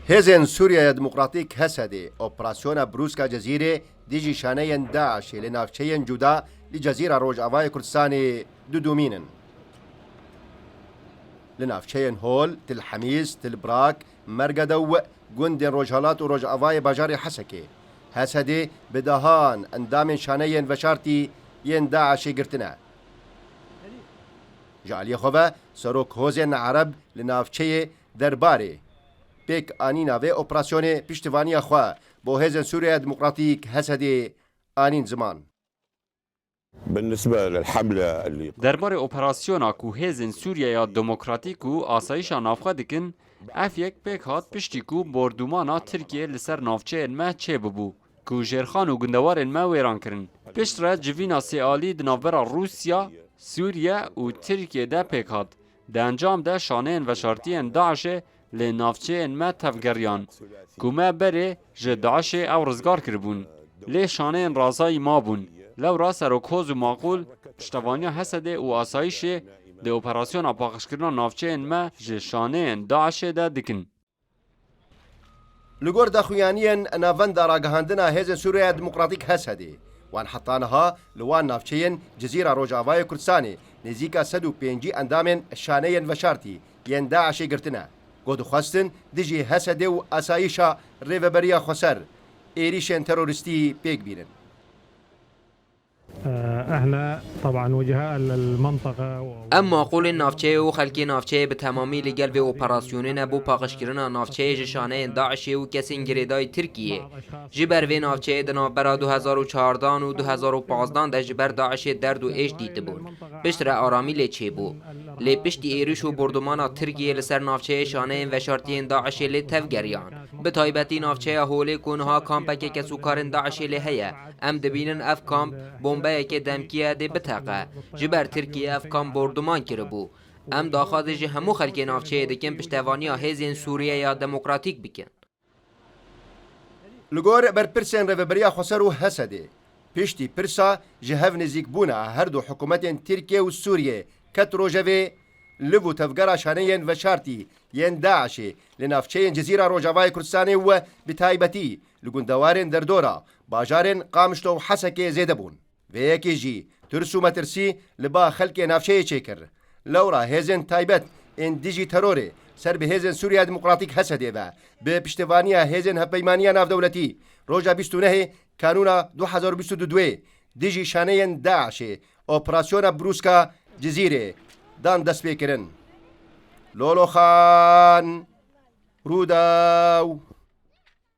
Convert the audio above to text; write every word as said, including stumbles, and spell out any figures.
Hêzên Sûriyeya Demokratîk H S D operasyona Brûska Cezîrê dijî şaneyên DAIŞê li navçeyên cuda li Cezîra Rojavayê Kurdistanê didomînin. Li navçeyên Hol, Til Hemîs, Til Brak, Mergede û gundên rojhilat û rojavayê bajarê Hesekê, H S D bi dehan endamên şaneyên veşartî yên DAIŞê girtine. Ji aliyê xwe ve Serok Hozên Ereb li navçeyê derbarê pêk anîna vê operasyonê piştivaniya xwe bo Hêzên Sûriyeya Demokratîk H S D anîn ziman. بالنسبة للحملة اللي Derbarê operasyona ku Hêzên Sûriyeya Demokratîk û Asayişa navxwe dikin, ev yek pêk hat piştî ku bordûmana Tirkiyê li ser navçeyên me çêbibû, ku jêrxan û gundewarên me wêran kirin. Piştre civîna sêalî di navbera Rûsya, Sûriye û Tirkiyê de pêk hat. Di encam de şaneyên veşartiyên DAIŞê li navçeyên me tevgeriyan, ku me berê ji DAIŞê ew rizgar kiribûn. Lê şaneyên razayî mabûn. Lewra serokhoz û maqûl piştevaniya H S D û Asayişê di operasyona paqijkirina navçeyên me ji şaneyên DAIŞê de dikin. Li gor daxuyaniyên Navenda Ragihandina Hêzên Sûriyeya Demokratîk H S D, wan heta niha li wan navçeyên Cizîra Rojavayê Kurdistanê nêzîka sed û pêncî endamên şaneyên veşartî yên DAIŞê girtine, ku dixwestin dijî H S D û Asayişa Rêveberiya Xweser êrîşên terorîstî pêk bînin. احنا طبعا وجهاء المنطقة و Em maqûlên navçeyê û xelkê navçeyê bi temamî li gel vê operasyonê ne bo paqijkirina navçeyê ji şaneyên DAIŞê û kesên girêdayî Tirkiyê. Ji ber vê navçeyê di navbera du hezar û çardan û du hezar û pazdan de ji ber DAIŞê derd û êş dîtibûn. Piştre aramî lê çêbû. Lê piştî êrîş û bordûmana Tirkiyê li ser navçeyê şaneyên veşartiyên DAIŞê lê tevgeriyan. Bi taybetî navçeya Holê ku niha kampeke kesûkarên DAIŞê lê heye. Em dibînin ev kamp bombeyekê demkî ye dê biteqe. Ji ber Tirkiye ev kamp bordûman kiribû. Em daxwazê ji hemû xelkê navçeyê dikin piştevaniya hêzên Sûriyeya Demokratîk bikin. Li gor berpirsên Rêveberiya Xweser û H S D, piştî pirsa ji hev nêzîkbûna her du hikûmetên Tirkiye û Sûriye ket rojevê, liv û tevgera şaneyên veşartî yên DAIŞê li navçeyên Cizîra Rojavayê Kurdistanê û bi taybetî li gundewarên derdora bajarên Qamişlo û Hesekê zêde bûn. Vê yekê jî tirs û metirsî li ba xelkê navçeyê çêkir. Lewra hêzên taybet ên dijî terorê ser bi hêzên Sûriya Demokratîk H S D ve bi piştevaniya hêzên Hevpeymaniya Navdewletî roja bîst û nehê Kanûna du hezar û bîst û du dijî şaneyên DAIŞê operasyona Brûska Cizîrê dan destpêkirin. Lolo Xan, Rûdaw.